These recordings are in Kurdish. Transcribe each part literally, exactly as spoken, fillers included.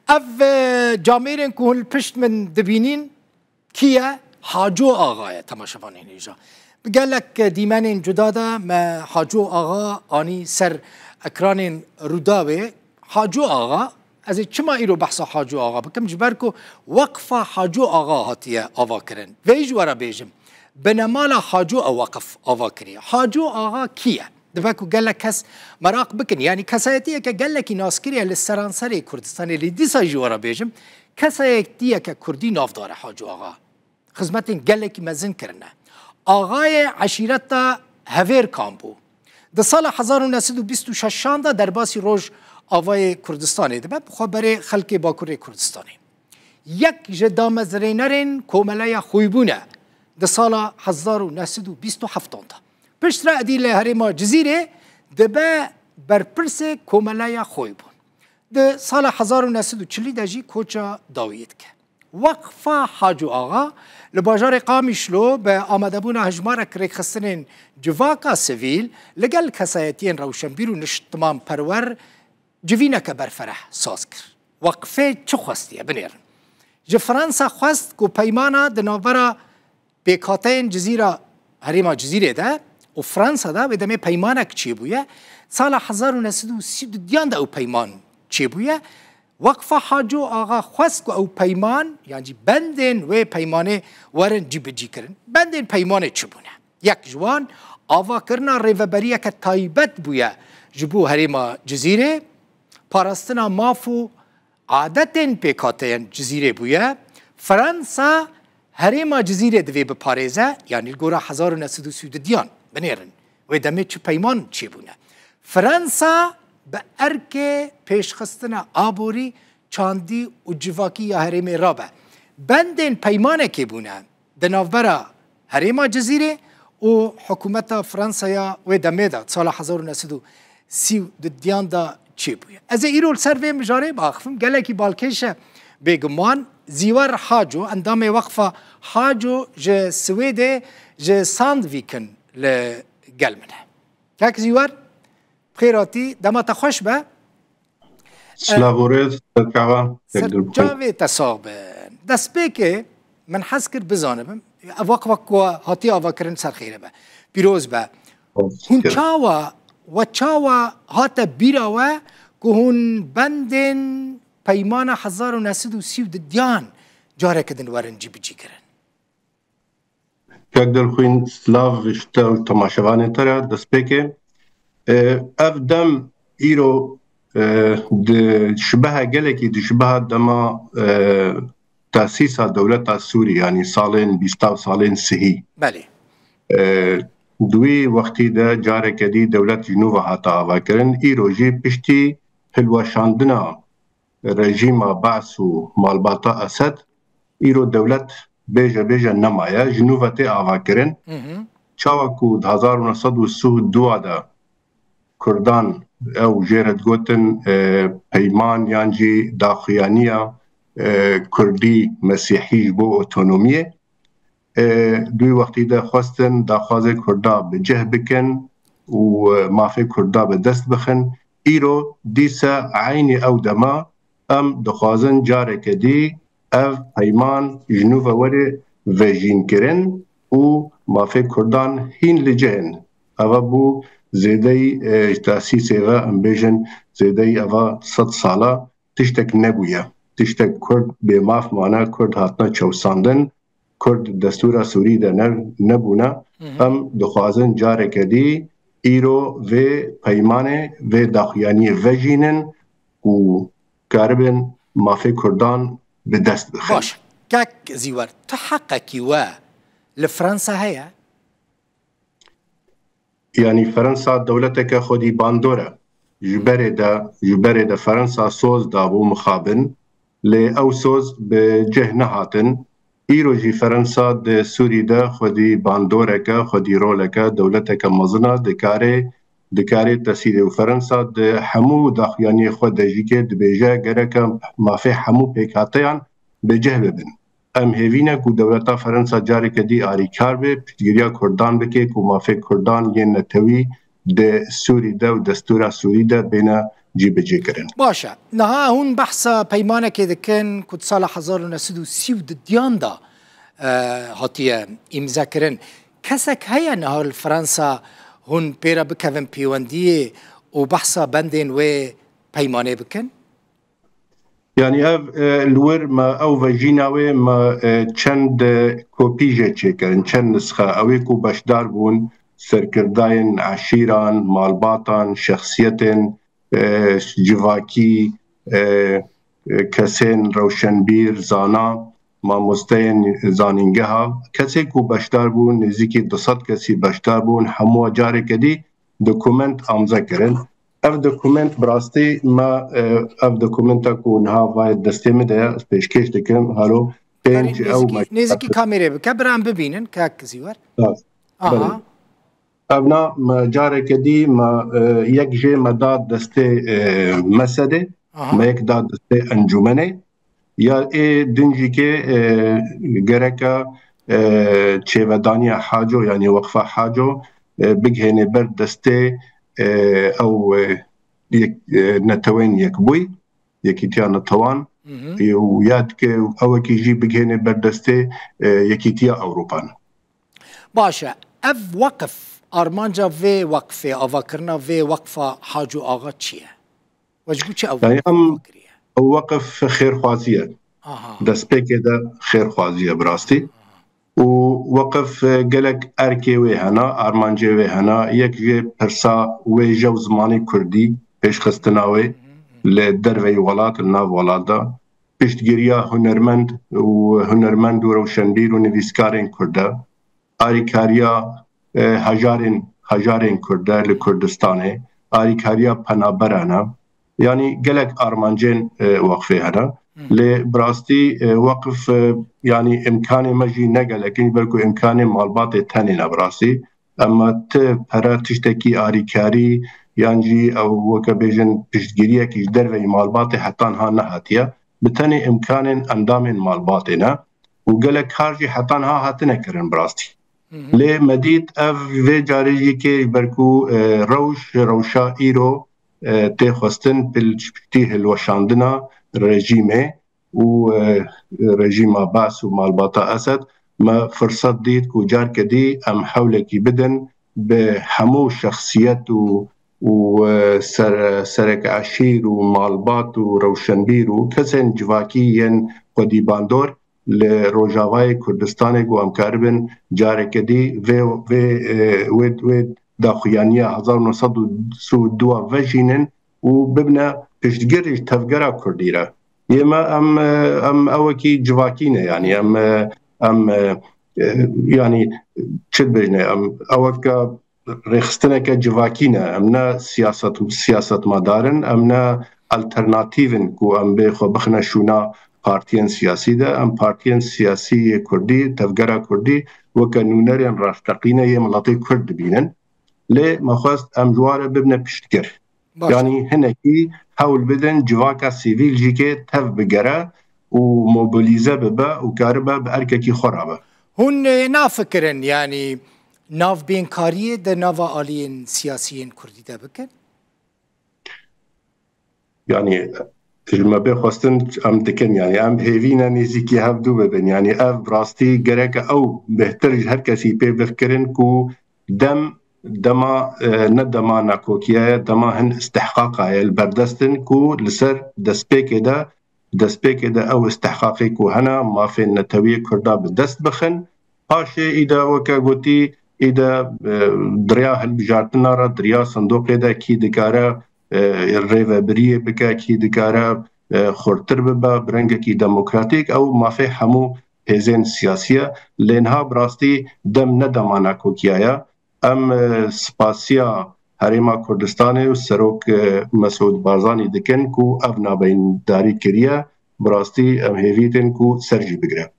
Ev, e, camêrên ku hûn li pişt min dibînîn, kî ye? Haco Axa ye, temaşevanên hêja. Bi gelek dîmenên cuda de me Haco Axa anî ser ekranên Rûdawê. Haco Axa, ez ê çima îro behsa Haco Axa bikim? Ji ber ku Weqfa Haco Axa hatiye avakirin. Vê ji we re bêjim, binemala Haco ew weqif ava kiriye. Haco Axa kî ye? Dibe ku gelek kes meraq bikin. Yanî kesayetiyeke gelekî naskirî ye li seranserê Kurdistanê, lê dîsa jî we re bêjim, kesayetiyeke Kurdî navdar e Haco Axa. Xizmetên gelekî mezin kirine. Axayê eşîreta Hevêrkan bû. Di sala hezar û neh sed û bîst û şeşan de derbasî Rojavayê Kurdistanê dibe, bi xwe berê xelkê Bakurê Kurdistanê. Yek ji damezrênerên Komeleya Xwîbûn e di sala hezar û neh sed û bîst û heftan de. Piştre êdî li herêma Cizîrê dibe berpirsê Komeleya Xwîbûn. Di sala hezar û neh sed û çilî de jî koça dawiyê dike. Weqfa Haco Axa li bajarê Qamişlo bi amadebûna hejmarek rêkxistinên civaka sivîl li gel kesayetiyên rewşenbîr û niştimanperwer civîneke berfereh saz kir. Weqfê çi xwestiye? Binêrin. Ji Fransa xwest ku peymana di navbera pêkhateyên Cizîra, herêma Cizîrê de û Fransa de wê demê peymanek çêbûye. Sala hezar û neh sed û sî û duyan de ew peyman çêbûye. Weqfa Haco Axa xwest ku ew peyman, yan jî bendên wê peymanê werin cîbicî kirin. Bendên peymanê çi bûne? Yek ji wan, avakirina rêveberiyeke taybet bûye ji bo herêma Cizîrê, parastina maf û adetên pêkhateyên Cizîrê bûye. Fransa herêma Cizîrê divê biparêze, yanî li gora hezar û neh sed û sî û duyan, binêrin, wê demê çi peyman çêbûne. Fransa bi erkê pêşxistina aborî, çandî û civakî ya herêmê rabe. Bendên peymanekê bûne di navbera herêma Cizîrê û hikûmeta Fransaya wê demê de, sala hezar û neh sed û sî û duyan de çêbûye. Ez ê îro li ser vê mijarê biaxifim, gelekî balkêş e bêguman. Zîwer Haco, endamê Weqfa Haco ji Swêdê, ji Sandviken li gel min e. Kek Zîwer, bi xêr hatî, dema te xweş be. Silav û rêz, serçava, Ser çavê te sax bin. Destpêkê min hez kir bizanibim, ev wek wek ku hatiye avakirin ser xêre be. Pîroz be. Hûn çawa, we çawa hate bîra we ku hûn bendên peymana hezar û neh sed û sî û duyan careke din werin cîbicî kirin? Kek Dilxwîn, silav ji te û temaşevanên te re. Destpêkê, e, ev dem îro, e, di şibeha gelekî, di şibeha dema, e, tesîsa dewleta Sûrî, yanî salên bîsta û salên sihî. Belê. E, di wî wextî de careke dî dewlet ji nû ve hate avakirin. Îro jî piştî hilweşandina rejîma Baas û malbata Esed, îro dewlet bêje bêje nemaye, ji nû ve tê avakirin. Hı hı. Çawa ku di hezar û neh sed û sî û dû de Kurdan, ew jê re digotin, e, peyman yan jî daxuyaniya, e, Kurdî Mesîhî ji bo otonomiyê, e, di wî wextî de xwestin daxwazê Kurda bi cih bikin û, e, mafê Kurda bi dest bixin. Îro dîse eynî ew dema em dixwazin careke dî ev peyman ji nû ve were vejînkirin û mafê Kurdan hîn li cih in. Eva bû zêdeyî, e, ji tesîsê ve, em bêjin, zêdeyî eva sed sala tiştek nebûye. Tiştek Kurd bê maf mane, Kurd hatine çewsandin, Kurd destûra Sûrî de ne, nebûne. Hı hı. Em dixwazin careke dî îro vê peymanê, vê daxuyaniyê vejînin û karibin mafê Kurdan bi dest bixin. Baş. Kek Zîwer, tu heqekî we li Fransa heye? Yanî Fransa dewleteke xwedî bandor e. Ji berê de, ji berê de Fransa soz dabû mixabin, lê ew soz bi cih nehatin. Îro jî Fransa di Sûrî de xwedî bandoreke, xwedî roleke, dewleteke mezin e, dikarê, dikarê tesîrê û Fransa di hemû daxuyaniyê xwe de jî ke dibêje gereke mafê hemû pêkhateyan bi cih bibin. Em hêvî ne ku dewleta Fransa careke dî alîkar be, piştgiriya Kurdan bike ku mafê Kurdan yên netewî di Sûrî de û destûra Sûrî de bêne cîbicî kirin. Baş e. Niha hûn behsa peymanekê dikin ku di sala hezar û neh sed û sî û duyan de e, hatiye îmze kirin. Kesek heye niha li Fransa hûn pê re bikevin pêwendiyê û behsa bendên wê peymanê bikin? Yanî ev e, li wir me ew vejîna wê me e, çend e, kopî jê çêkirin, çend nisxe. Ewê ku beşdar bûn, serkirdayên eşîran, malbatan, şexsiyetên e, civakî, e, e, kesên rewşenbîr, zana, mamosteyên zanîngeha, kesê ku beşdar bûn, nêzîkî du sed kesî beşdar bûn, hemû careke dî dokument amze kirin. Ev dokument bi rastî me, e, ev dokumenta ku niha vayê destê min de ye, ez pêşkêş dikim, halo, pênc ew me. Nêzîkî kamêrê bike, bira em bibînin, kak Zîwer. Aha. Evna me careke dî me e, yek jê me da destê e, mesedê, Aha. me yek da destê encûmenê. Ya ê din jî ke e, gereka e, çêvedaniya Haco, yanî Weqfa Haco e, bigihêne ber destê e, ew e, yek, e, netewên yekbûyî, yekîtiya netewan. Hı hı. E, û ya dike ewekî jî bigihêne ber destê e, yekîtiya Ewropan. Baş e. Ev weqif, armanca vê weqfê, avakirina vê weqfa Haco Axa çi ye? We ji bo çi ew Yani em- ava kiriye? Ew weqif xêrxwazî ye. Aha. Destpêkê de xêrxwazî ye bi rastî. Û weqif e, gelek erkê wê hena, armancê wê hena. Yek jê pirsa wê jew zimanê kurdî, pêşxistina wê li derveyî welat, li nav welat de. Piştgiriya hunermend û hunermend û rewşenbîr û nivîskarên kurd e. Arîkariya e, hejarên hejarên kurd e li Kurdistanê. Arîkariya penaberan e. Yanî gelek armancên e, weqfê hene. Lê bi rastî e, weqf e, yanî imkanê me jî ne gelek in, belku imkanê malbatê tenê ne bi rastî. Ema ti pere tiştekî arîkarî yan jî ew weke bêjin piştgiriyekî ji derveyî malbatê heta niha nehatiye. Bi tenê imkanên endamên malbatê ne û gelek kar jî heta niha hatine kirin bi rastî. Hı hı. Lê me dît ev vê carê jî kê ji ber ku e, rewş, rewşa îro e, tê xwestin pil ji piştî hilweşandina rejîmê û e, rejîma Baas û malbata Esed, me firset dît ku carke dî em hewlekî bidin bi hemû şexsiyet û û e, ser, sereke eşîr û malbat û rewşenbîr û kesên civakî yên xwedî bandor li Rojavayê Kurdistanê ku em karibin careke dî vê, vê, e, wê, wê daxuyaniya hezar û neh sed û sî û du vejînin û bibine piştgir ji tevgera kurdî re. Yê me em, e, em ewekî civakî ne, yanî em, e, em, e, e, yanî çi dibêjine, em eweke rêxistineke civakî ne. Em ne siyaset, siyasetmedar in, em ne alternatîv in ku em bê xwe bixine şûna partiyên siyasî de. Em partiyên siyasî yê kurdî, tevgera kurdî weke nûnerên rasteqîne yê miletê kurd dibînin. Lê me xwest em ji wan re bibine piştgir. Baş. Yanî hinekî hewl bidin civaka sivîl jî kê tev bigere û mobilîze bibe û karibe bi erkekî xwe re be. Hûn e, nafikirin, yanî navbênkariyê di nava aliyên siyasiyên kurdî de bikin? Yanî ji me bê xwestin em dikin, yanî em hêvî ne nêzîkî hevdû bibin. Yanî ev bi rastî gereke ew bêhtir ji her kesî pê bifikirin ku dem, dema e, ne dema nakokiya ye, dema hin istihqaqa ye li berdest in ku li ser destpêkê de destpêkê de ew istihqaqê ku hene mafên netewiyê kurda bi dest bixin. Paşê îde weke gotî îde e, di rêya hilbijartina re, di rêya sindoqê de kî dikare e, rêvebiriyê bike, kî dikare e, xurtir bibe, bi rengekî demokratîk ew mafê hemû hêzên siyasî ye. Lê niha bi rastî dem ne dema nakokiya ye. Em e, spasiya Herêma Kurdistanê û Serok e, Mesûd Barzanî dikin ku ev navbeyindarî kiriye. Bi rastî em hêvî din ku ser jî bigire.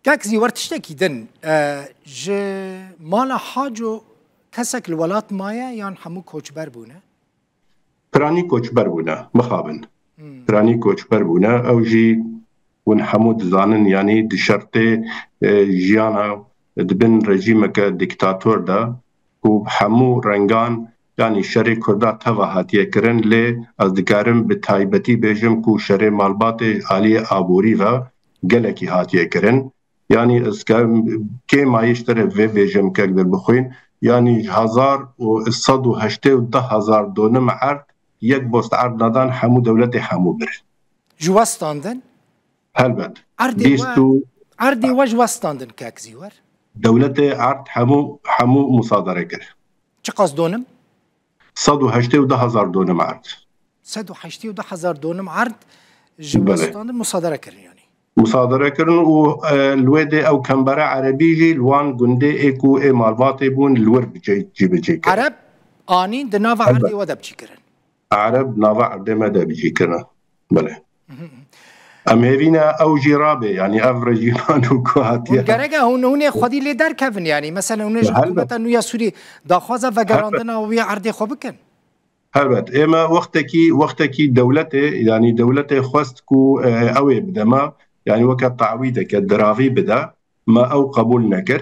Kak Zîwer, tiştekî din, e, ji mala Haco kesek li welat maye yan hemû koçber bûne? Piranî koçber bûne, mixabin. Hmm. Piranî koçber bûne. Ew jî hûn hemû dizanin, yanî di şertê e, jiyana di bin rejîmeke dîktator de ku hemû rengan Yanî şerê Kurda teva hatiye kirin, lê ez dikarim bi taybetî bêjim ku şerê malbatê aliyê aborî ve gelekî hatiye kirin. Yanî ez ke-, kêmayî ji te re vê bêjim kek de bixwîn. Yanî ji hezar û sed û heştê û deh hezar donim erd, yek bost erd nadan hemû dewletê hemû bir. Ji we standin? Helbet. Erdê Bîst we, û erdê we ji we standin kek Zîwer? Dewletê erd hemû, hemû musadere kir. Çiqas donim? Sed û heştê û du hezar donim erd. Sed û heştê û du hezar donim erd ji Belê. Westandin musadere kirin yanî. Musadere kirin û, e, li wê dê ew kembere erebî jî li wan gundê ê ku ê malbatê bûn li wir bi cê-, cîbicî kirin. Ereb anîn di nava Elbet. Erdê we de bi cî kirin. Ereb nava erdê me de bi cî kirin. Belê. Em hêvî ne ew jî rabe, yanî ev rejîman û ku hatiye. Hûn gereke hûn, hûn ê xwedî lê derkevin, yanî mesela hûn ê ji Helbet. Hikûmeta nû ya Sûrî daxwaza vegerandina wî erdê xwe bikin? Helbet. Ême wextekî, wextekî dewletê, yanî dewletê xwest ku, e, ew ê bide me, yanî weke tawîdeke diravî bide, me ew qebûl nekir.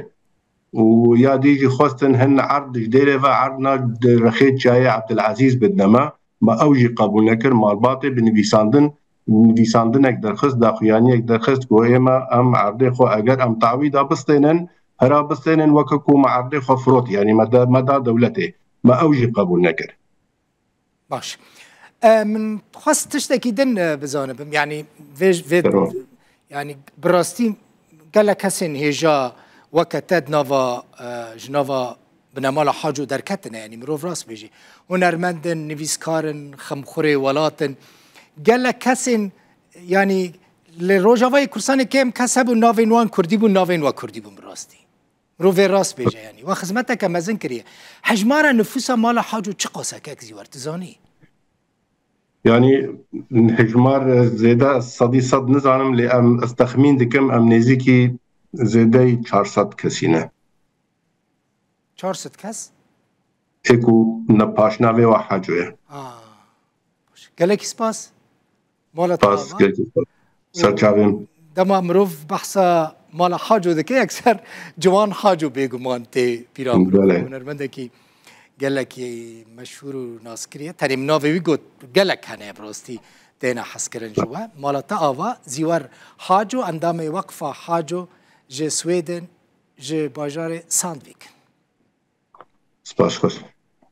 Û ya dî jî xwestin hin erd ji dêrê ve erdna di rexê çiyayê Ebdilezîz bidine me, me ew jî qebûl nekir. Malbatê bi nivîsandin, nivîsandinek derxist, daxuyaniyek derxist ku ême em erdê xwe eger em tawîda bistênin, hira bistênin weke ku me erdê xwe firot, yanî me da, me da dewletê. Me ew jî qebûl nekir. Baş. E, min xwest tiştekî din, e, bizanibim. Yanî vê, vê, Ferol. Yanî bi rastî gelek kesên hêja weke te di nava, e, ji nava binemala Haco derketine. Yanî mirov rast bêjî. Hunermend in, nivîskar in, xemxurê welat in. Gelek kesên, yanî li Rojavayê Kurdistanê kêm kes hebûn, navên wan Kurdî bûn, navên we Kurdî bûn bi rastî. Mirov vê rast bêje yanî. We xizmeteke mezin kiriye. Hejmara nifûsa mala Haco çiqas e kek Zîwer, tu zanî? Yanî hejmar zêde ez sedî sed nizanim, lê em, ez texmîn dikim, em nêzîkî zêdeyî çar sed kesî ne. Çar sed kes? Ê ku ne paşnavê we Haco ye. Ah. Gelekî spas. Mala te Spas, ava. Gelekî spas. Ser çavên. Dema mirov behsa mala Haco dike, yekser Ciwan Haco bêguman tê bîra mirov. Belê. Hunermendekî gelekî meşhûr û naskirî ye. Tenê min navê wî got, gelek hene bi rastî têne hezkirin ji we. Mala te ava, Zîwer Haco, endamê Weqfa Haco ji Swêdên, ji bajarê Sandvik. Spas xweş.